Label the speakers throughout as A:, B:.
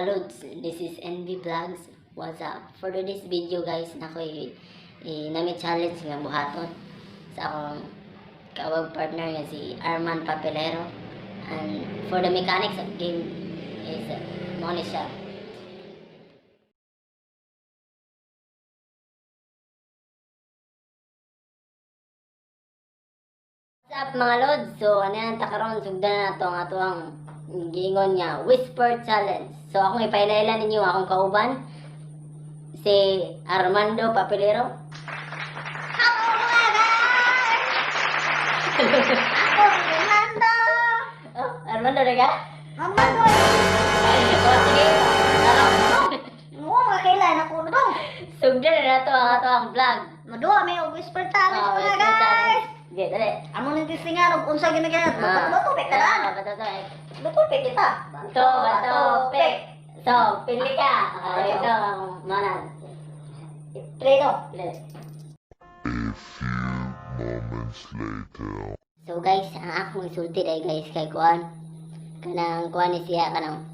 A: Mga lods, this is NB Vlogs. What's up? For this video guys, nako nami challenge nga buhaton sa akong kawag partner nga si Arman Papelero. And for the mechanics of game is mo ni siya. What's up mga lods? So ano yan ta karon, sugdan na nato ang atoang giingon nga Whisper Challenge. So akong ipailailan ninyo akong kauban si Armando Papelero.
B: Hello mga guys! Ako si Armando!
A: Oh, Armando na ka?
B: Armando!
A: Oh, sige. Ano?
B: Oo, mga kailan ako na dong.
A: Sugdan na nato ang atoang vlog.
B: Maduha may og whisper challenge
A: Oh,
B: mga
A: Whisper
B: guys!
A: Challenge. Sige, dali.
B: Amo nang gisingan og unsa ginaganat. Bato pek talaan.
A: Ah, bato, bato.
B: Bato pek kita.
A: Bato, bato, pick. So, pili ka. Okay, ito ang manan.
B: Play do.
A: Pili.
C: A few moments later.
A: So guys, ang akong isulti day guys kay kuan. Kanang kuan ni siya kanang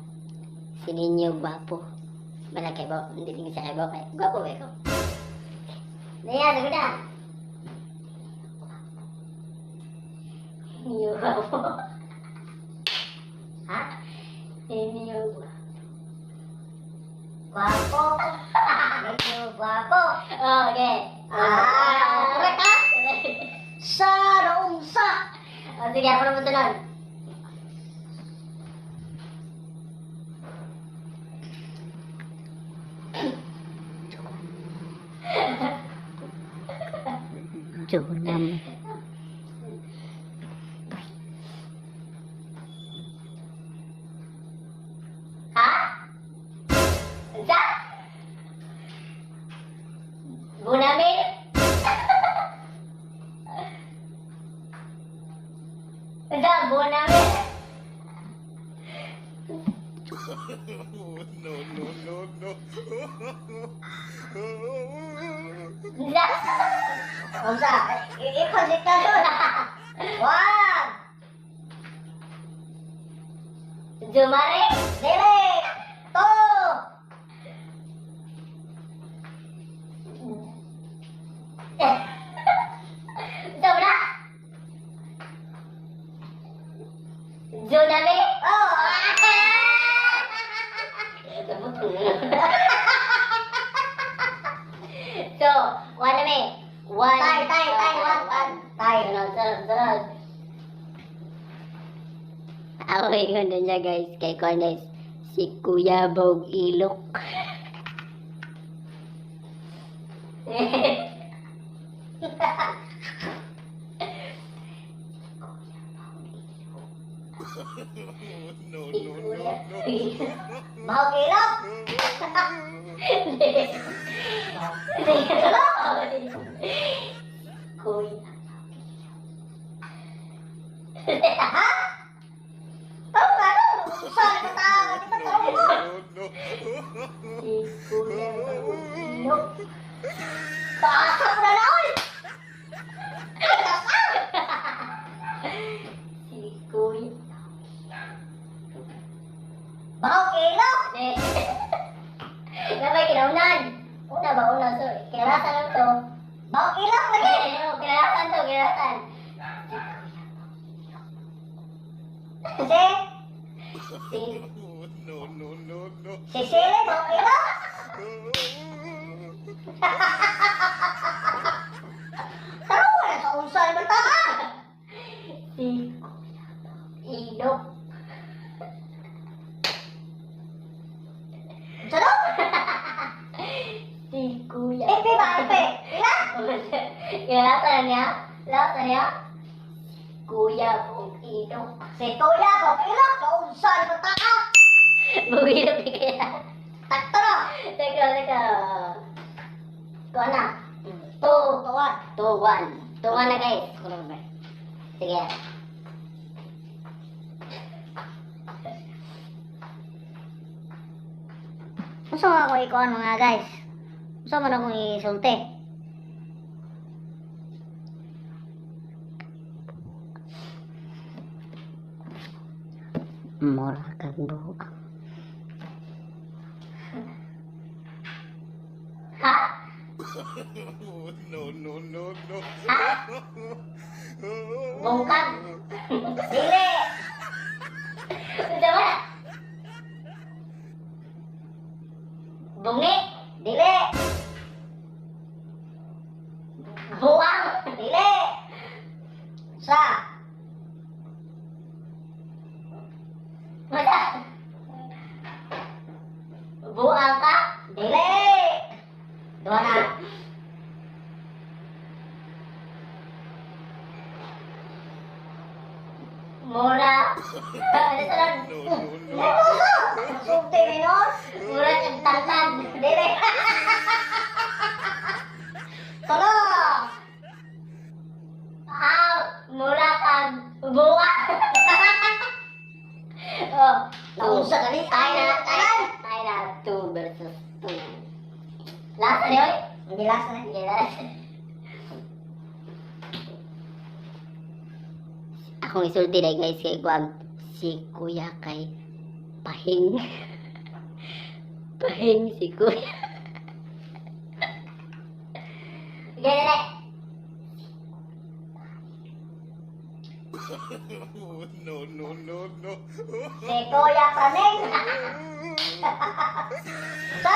A: si Ninyo gwapo. Wala kay bo, hindi din siya kay bo kay gwapo ba ikaw? Niya, sagot na. Ninyo gwapo.
B: Ha?
A: Ninyo gwapo.
B: Gwapo. Medyo gwapo.
A: Okay.
B: Ah, correct ha? Sa unsa.
A: Oh, sige, ako naman sunod. Junam. Ha? Unsa? Bunamil? Unsa? Bunamil?
C: No, no, no, no.
A: Unsa?
B: Unsa? Ikaw si Kason. One.
A: Jumare?
B: Dili. Two.
A: Unsa wala? Juname?
B: Oh.
A: So, one na may. One.
B: Tay, tay, tay, one, one. Tay.
A: Sunod, sunod, sunod. Ako ingon na niya guys, kay Kwan guys, si Kuya Bog Ilok.
C: No, no, no, no.
B: Bahog ilok.
A: Kuya.
B: Ha? Tama ka no? Unsa ni tao? Kita tarong mo.
C: No, no.
A: Si Kuya Bog Ilok.
B: Taasa ko na na oy. Taasa.
A: Si Kuya.
B: Bahog ilok.
A: Napay kinaunan. Una ba una? So, kinalasan lang to.
B: Bahog ilok lagi.
A: Eh, oh, kinalasan to, kinalasan.
B: Si
A: Si
C: No, no, no, no.
B: si Sili bahog ilok. Tarong na sa unsa ni man taa.
A: Si Kuya Ilok.
B: Unsa do?
A: Si Kuya.
B: Epe ba epe? Pila?
A: Kinalasan na niya? Kinalasan niya? Kuya Bog Ilok.
B: Si Kuya bahog ilok sa unsa ni man taa.
A: Bog Ilok ni kaya.
B: Takto no.
A: Teka, teka. Kuha na. Two.
B: Tuwan.
A: 2-1. 2-1 na guys. Sige.
B: Unsa man ako ikuan mga guys? Unsa man akong isulti?
A: Mura kag buang. Bungi.
B: Dili.
A: Buang.
B: Dili. Sa.
A: Wala. Buang ka.
B: Dili. Duha na.
A: Mura. Ano sa lang?
C: No, no, no.
B: Sulti ni noon.
A: Mura kag tantad.
B: Dili. Tulo.
A: Ah, mura kag buang. Oh.
B: Naunsa ka ni?
A: Tayo na, tayo. Tayo na. 2 versus 2. Last na yun?
B: Hindi, last na.
A: Sige, last. Akong isulti na, guys, kay Guam. Si Kuya kay Pahing. Pahing si Kuya. Sige, dali.
C: No, no, no, no.
B: Si Kuya Praning. Sa?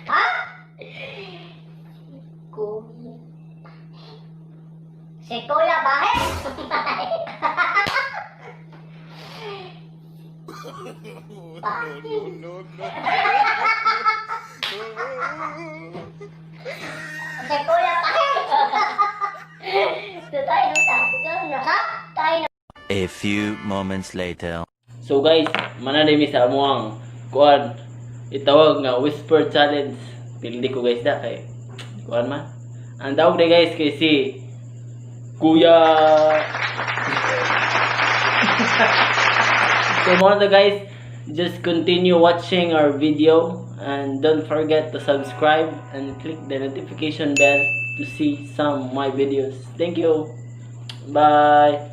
B: Ha?
A: Kuya.
B: Si Kuya Bahe?
C: No, no, no, no.
B: Si Kuya Pahe?
A: So tayo na ta. Ikaw na.
B: Sa?
A: Tayo na.
D: A few moments later.
E: So guys, mananay mi sa amuang kuan, itawag nga whisper challenge. Pildi ko, guys, da kay kuan man. Ang tawag ni, guys, kay si Kuya. So mao to, guys, just continue watching our video and don't forget to subscribe and click the notification bell to see some of my videos. Thank you. Bye.